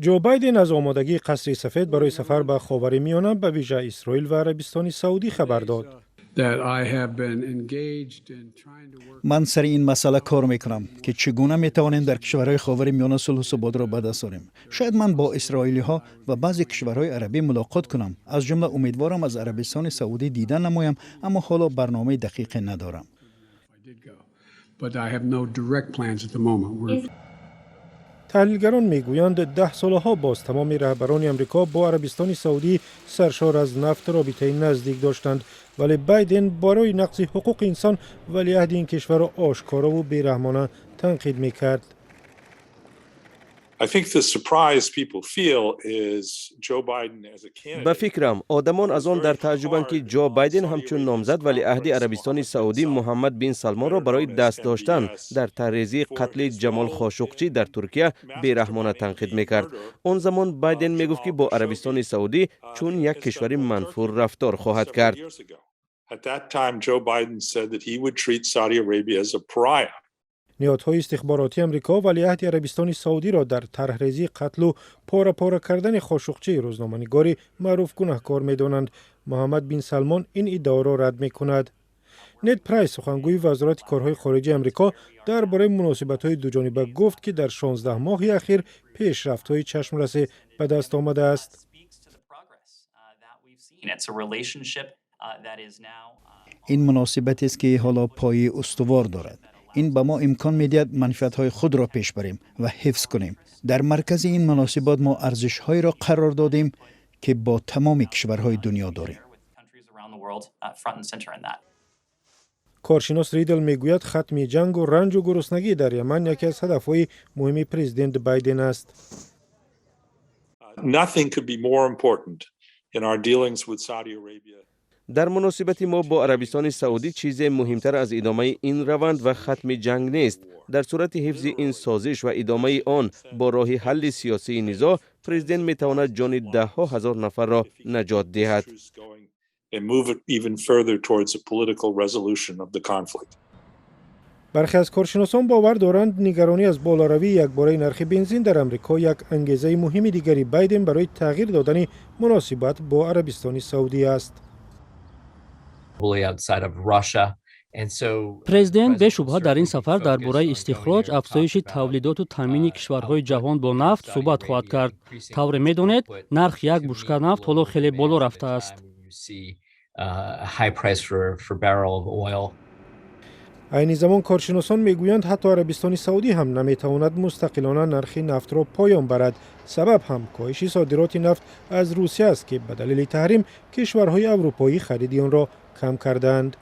Ҷо Байден аз омодагии Қасри Сафед барои сафар ба Ховари Миёна, ба вижа Исроил ва Арабистони Саудӣ, хабар дод. Ман сари ин масъала кор мекунам, ки чӣ гуна метавонем дар кишварҳои Ховари Миёна сулҳу суботро ба даст орем. Шояд ман бо исроилиҳо ва баъзе кишварҳои арабӣ мулоқот кунам. Аз ҷумла умедворам аз Арабистони Саудӣ дидан намоям, аммо ҳоло барномаи дақиқе надорам. But I have no direct plans at the moment. We're Таҳлилгарон мегӯянд, 10 солаҳо боз тамоми раҳбарони Амрико бо Арабистони Саудӣ, саршор аз нафт, робитаи наздик доштанд, вале Байден барои нақзи ҳуқуқи инсон валиаҳди ин кишварро ошкорову бераҳмона танқид мекард. I think the surprise people feel is Joe Biden as a candidate. Ба фикрам, одамон аз он дар тааҷҷубанд, ки Ҷо Байден ҳамчун номзад валиаҳди Арабистони Саудӣ Муҳаммад бин Салмонро барои даст доштан дар тарҳрезии қатли Ҷамол Хошуқчӣ дар Туркия бераҳмона танқид мекард. Он замон Байден мегуфт, ки бо Арабистони Саудӣ чун як кишвари манфур рафтор хоҳад кард. Years ago. At that time, Joe Biden said that he would treat Saudi Arabia as a pariah. Ниҳодҳои истихборотии Амрико валиаҳди Арабистони Саудиро дар тарҳрезии қатлу пора-пора кардани Хошуқчӣ, рӯзноманигори маъруф, гунаҳкор медонанд. Муҳаммад бин Салмон ин иддаоро рад мекунад. Нед Прайс, сухангӯи Вазорати корҳои хориҷии Амрико, дар бораи муносибатҳои дуҷониба гуфт, ки дар 16 моҳи ахир пешрафтҳои чашмрасе ба даст омадааст. It's a relationship that is now Ин муносибатест, ки ҳоло пояи устувор дорад. Ин ба мо имкон медиҳад манфиатҳои худро пеш барем ва ҳифз кунем. Дар маркази ин муносибот мо арзишҳоеро қарор додем, ки бо тамоми кишварҳои дунё дорем. With countries around the world front and center in that. Коршинос Ридл мегӯяд, хатми ҷангу ранҷу гуруснагӣ дар Яман яке аз ҳадафҳои муҳими президент Байден аст. Nothing could be more important in our dealings with Saudi Arabia. Дар муносибати мо бо Арабистони Саудӣ чизе муҳимтар аз идомаи ин раванд ва хатми ҷанг нест. Дар сурати ҳифзи ин созиш ва идомаи он бо роҳи ҳалли сиёсии низоъ, президент метавонад ҷони даҳҳо ҳазор нафарро наҷот диҳад. And move it even further towards a political resolution of the conflict. Бархе аз коршиносон бовар доранд, нигаронӣ аз болоравии якбораи нархи бензин дар Амрико як ангезаи муҳими дигари Байден барои тағйир додани муносибат бо Арабистони Саудӣ аст. Outside of Russia. And so Президент бешубҳа дар ин сафар дар бораи истихроҷ, афзоиши тавлидоту таъмини кишварҳои ҷаҳон бо нафт суҳбат хоҳад кард. Тавре медонед, нархи як бушка нафт ҳоло хеле боло рафтааст. High price for barrel of oil. Айни замон коршиносон мегӯянд, ҳатто Арабистони Саудӣ ҳам наметавонад мустақилона нархи нафтро поён барад. Сабаб ҳам коҳиши содироти нафт аз Русия аст, ки ба далели таҳрим кишварҳои аврупоӣ хариди онро кам кардаанд.